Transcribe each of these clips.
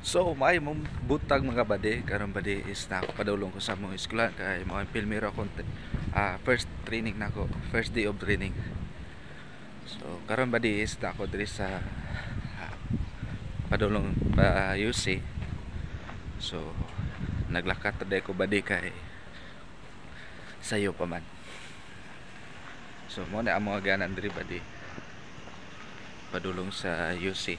So, may mong butag mga bade, karon bade is na padulong ko sa mga eskwelahan kay mga pilmero akong first training nako, first day of training. So, karon bade is na ako diri sa padulong pa UC. So, naglakat today ko bade kay sayo pa man. So, mo na ang mga ganan diri bade padulong sa UC.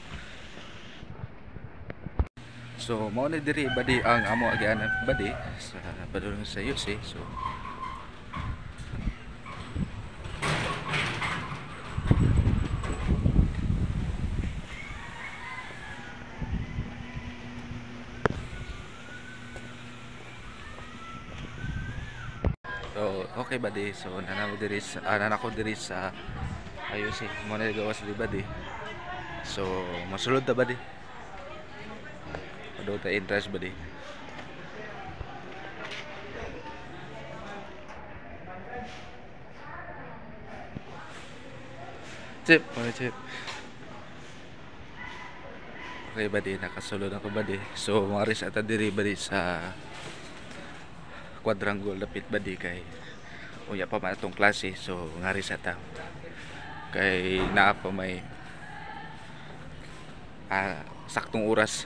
So mao ni diri badi ang amo agianan badi sa padulong sa UC. So okay badi, so nanamo diri sa nanako diri sa UC. Mao ni gawas diri badi. So masulod ta badi. Padulong ta entrance badi. Chip, okay, chip. Okay badi, nakasulod ako badi. So maris ata diri badi sa quadrangle dapit badi kay unya pa man atong klase. So ngaris ata kay naa pa may saktong oras.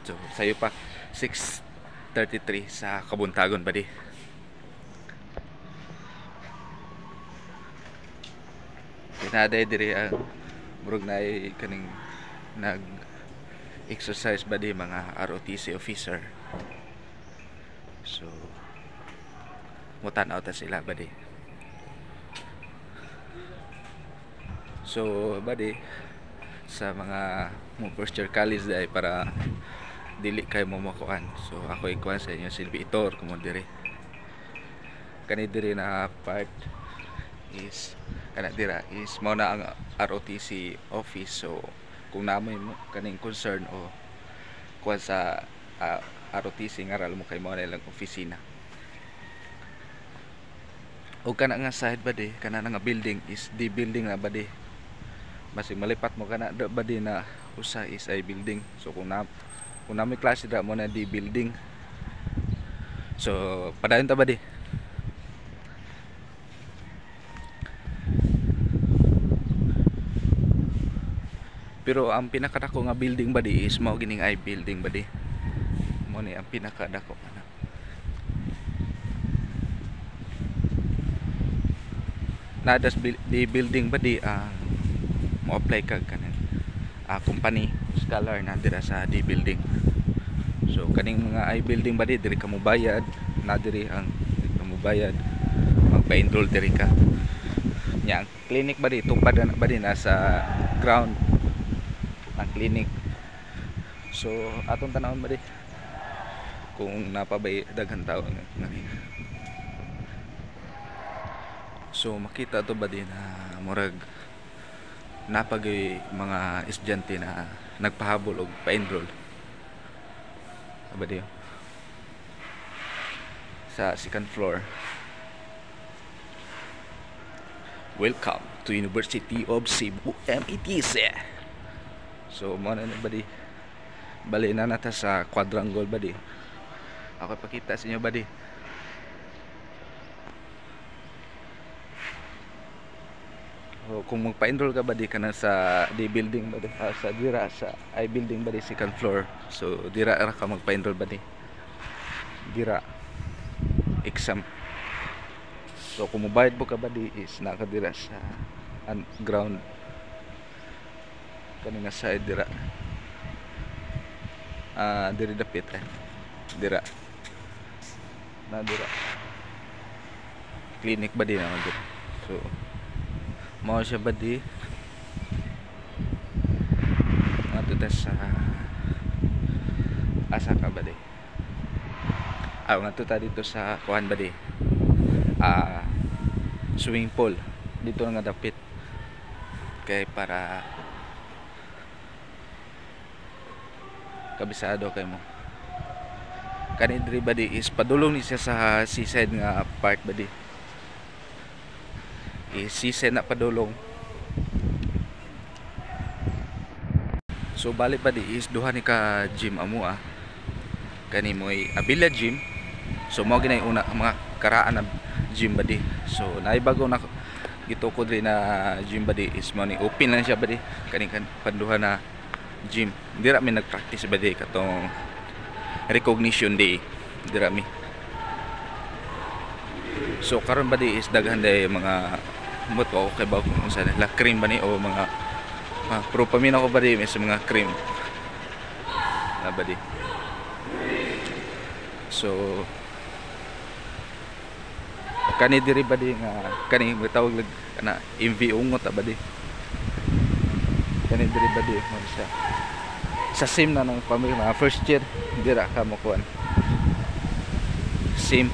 So sayo pa 6:33 sa kabuntagon badi. Pinaday diri ang murag naay kaning nag exercise badi mga ROTC officer. So mutan-aw ta sila badi. So badi sa mga mo first year college dai para dili kay mo makuan. So ako ikuan sa inyo silbi itor kumo diri. Kani diri na part is kana dira is mao na ang ROTC office. So kung naa mo kaning concern o kuan sa ROTC ngaral mo kay mao na ilang opisina. O kana nga side badi, kana nga building is di building na badi. Basig malipat mo kana badi na usa is ay building. So kung na may klase dira mo na di building. So padayon ta badi. Pero ang pinakadako nga building badi is mao gining ay building badi. Mao ni ang pinakadako ana. Nadas di building badi ang mo-apply ka kaning company scholar na dira sa D building. So kaning mga I building badi diri ka mobayad, na diri ang diri ka mobayad, magpa-enroll diri ka. Nya ang clinic badi tupad na badi nasa ground ang clinic. So atong tan-awon badi kung napabay daghan tawo nga. So makita to badi na murag napagay mga estudyante na nagpahabol og pa-enroll. Badi sa second floor. Welcome to University of Cebu METC. So mo na badi, bali na nata sa quadrangle badi. Ako ipakita sa inyo badi. O, kung magpa-enroll ka badi ka na sa D building badi, sa dira sa I building badi second floor. So dira ra ka magpa-enroll badi. Dira exam. So kung mobayad mo ka badi is nakadira sa ground kani nga side dira. Diri dapit Dira. Na dira. Clinic badi na dira. So mao siya badi. Ngadto ta sa asa ka badi. Ngadto ta dito sa kuan badi. Swimming pool dito nga dapit kay para kabisado kay mo. Kani diri badi is padulong ni siya sa seaside nga part badi. Is seaside na padulong. So bali pa di is duha ni ka gym amo ah. Kani mo'y Abila Gym. So mao ginay una mga karaan na gym badi. So naay bago na gitukod rin na gym badi is mao ni open lang siya badi kaning panduha na gym. Dira mi nagpractice badi katong recognition day dira mi. So karon badi is daghan day mga mot ako kay bago kung unsa nila cream ba ni o mga pero paminaw ko badi may sa mga cream na badi. So kani diri badi nga kani gitawag lag kana MV Ungot ta badi. Kani diri badi mo siya sa same na ng pamilya mga first year dira ka mo kuan same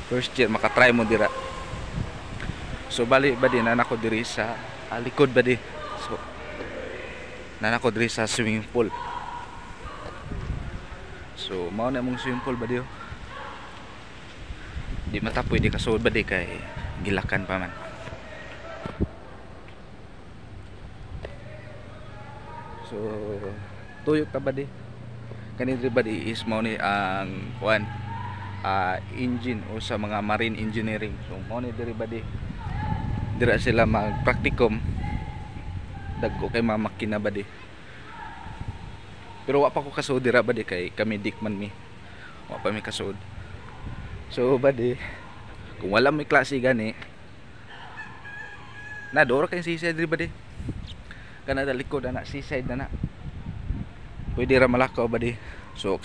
first year makatry mo dira. So bali badi na nako diri sa likod badi. So na nako diri sa swimming pool. So mao na among swimming pool badi oh. Di mata pwede kasuod badi kay gilakan pa man. So tuyok ta badi. Kani diri badi is mao ni ang kuan engine o sa mga marine engineering. So mao ni diri badi. Dira sila magpraktikum. Dagko kay mga makina badi. Pero wa pa ko kasuod dira badi kay kami dikman mi. Wa pa mi kasuod. So badi kung wala may klase gani na doro kay seaside diri badi. Kana da likod ana seaside na na. Pwede ra malakaw badi. So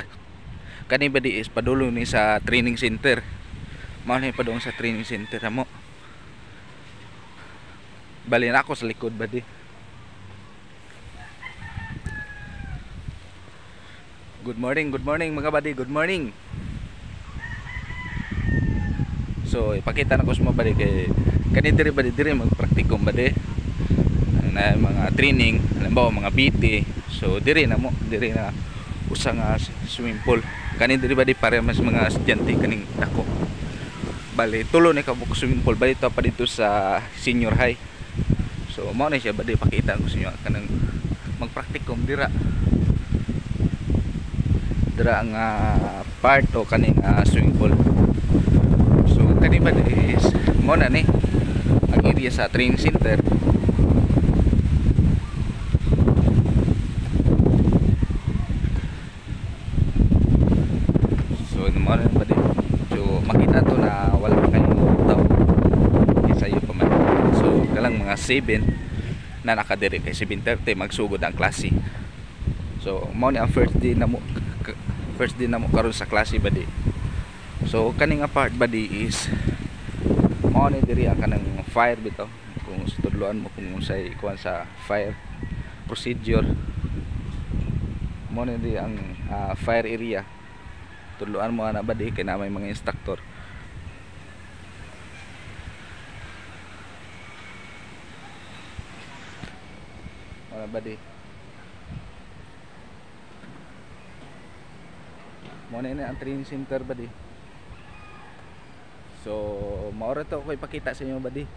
kani badi is padulong ni sa training center. Mao ni padulong sa training center amo. Bali na ako sa likod badi. Good morning mga badi, good morning. So ipakita na ko sa mga badi kay kani diri badi diri magpraktikum badi na mga training, halimbawa mga BT. So diri na mo, diri na usa nga swimming pool. Kani diri badi para mas mga estudyante kaning dako. Bali tulo ni ka buok swimming pool bali to pa dito sa senior high. So mao na siya badi pakita ko sa inyo kanang magpraktikum dira. Dira ang part o kaning swimming pool. So kani badi is mao na ni ang area sa training center. So mao na badi. So makita to na wala pa kayo tao. Isayo pa man. So kalang mga 7 na nakadiri kay 7:30 magsugod ang klase. So mao ni ang first day na mo karon sa klase badi. So kaning part badi is mao ni diri ang kanang fire bitaw kung tudloan mo kung unsay kuan sa fire procedure. Mao ni diri ang fire area. Tudloan mo ana badi kay na may mga instructor. Wala badi. Mao na ang training center badi. So mao ra to ko ipakita sa inyo badi.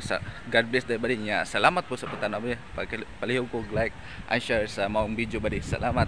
Sa God bless day badi niya. Salamat po sa pagtanaw badi. Palihog ko like and share sa maong video badi. Salamat.